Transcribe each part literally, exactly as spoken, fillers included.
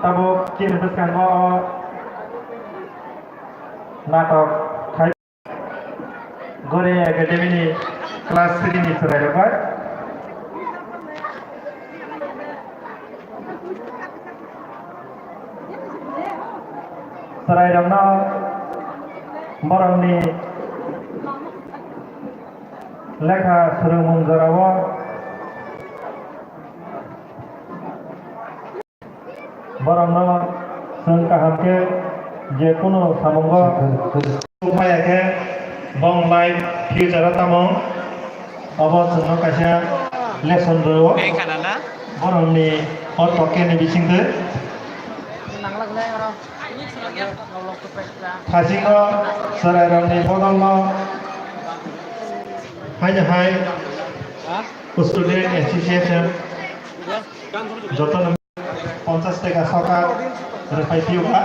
Tabuk chini bwskango o natok khai Gore Academy ni class three ni chwrairok bai. Chwrairokno borokni lekha swrwngmung jorao borokno chwng kaham khe je kunu samungo maya khe bong life future o tamo obo chwngno kaisa lesson rwo. Borokni o tokeni bisingtwi. Thasingo chwrairokni bodolno haino hai Student Association jotono ponchash taka soka rwphai phiyokha.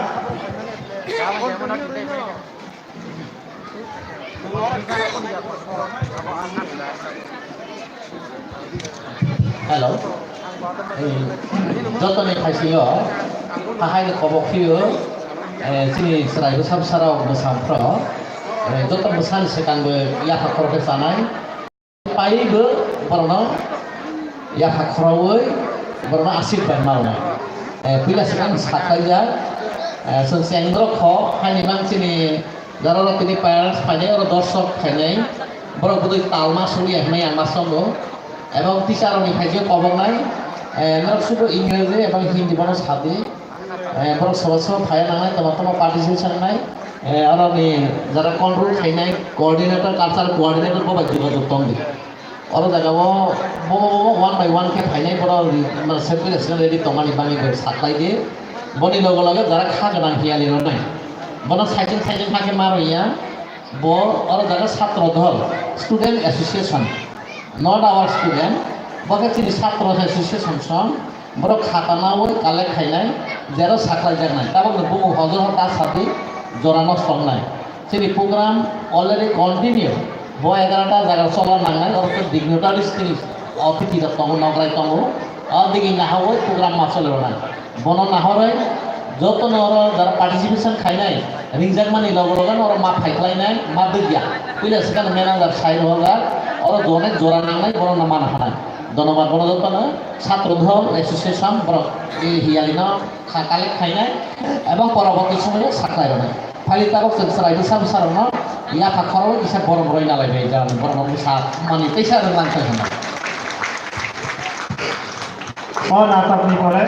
Hello. Eh, jotoni phaisio, hahaini khobok phio, eh, chini chwrai bwsa bwsarok bwsa phro, eh, joto bwsani swkangbo yapha khorokhe chanai. Paibo borokno yapha khoroui borokno asirbai malnai. Eh, puila swkang saklaijak, eh, chwng chengborok kho, haini mang chini Jara oro tini parents phainai, oro dorshok phainai, borok bwdwi talma songya hinwi ang ma songo. Ebong teacher rokni phaikhe koboknai, eh, norok sudu Ingreji ebong Hindi bono sadi. Eh, borok sobo sobo phaiya nangnai, tamo tamo participation nangnai. Eh, oroni jara control khainai, coordinator, cultural coordinator bo bai jogajog tongdi. Oro jaga o bobo bobo one by one khe phainai, borok ri-, ma, self ready tongmani bagwi bai saklai di. Boni loge loge jara kha gwnang hiyali rwnai. Bono saichung saichung kha khe ma rwya. Bo oro jaga satro dol, student association, not our student. Bo khe chini satro association song. Borok khatanaui collect khainai, jero saklaijaknai. Tabokno bumung hojor ho ta sadi jora nosto wngnai. Chini program already continue. Bo egarota jaga chola nangnai, oro khe dignitaries tini othiti rok tongo, nograi tongo. O digi nahaui program ma choli rwnai. Bono nahoroi jotono oro jara participation khainai, ringjakmani logo logo oro ma phaikhlainai, ma dwkya. Puila swkang manager sai rohorjak, oro jone jora nangnai, bono mana phanai. Dhonobad bono jotono. Satro dhol association borok, eh, hiyalino kha collect khainai ebong poroborti somoyo saklai rwnai. Phali tabok chwng chwrai bwsa bwsarokno yapha khoroknwi kisa borom rwina lai bai, jani borom rok bwsa mani teisa rwna thai hwnwi. O natokni pore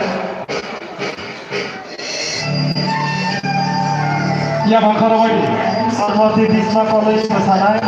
yapha khoroknwi Sarmati Bhisma College bwsanai.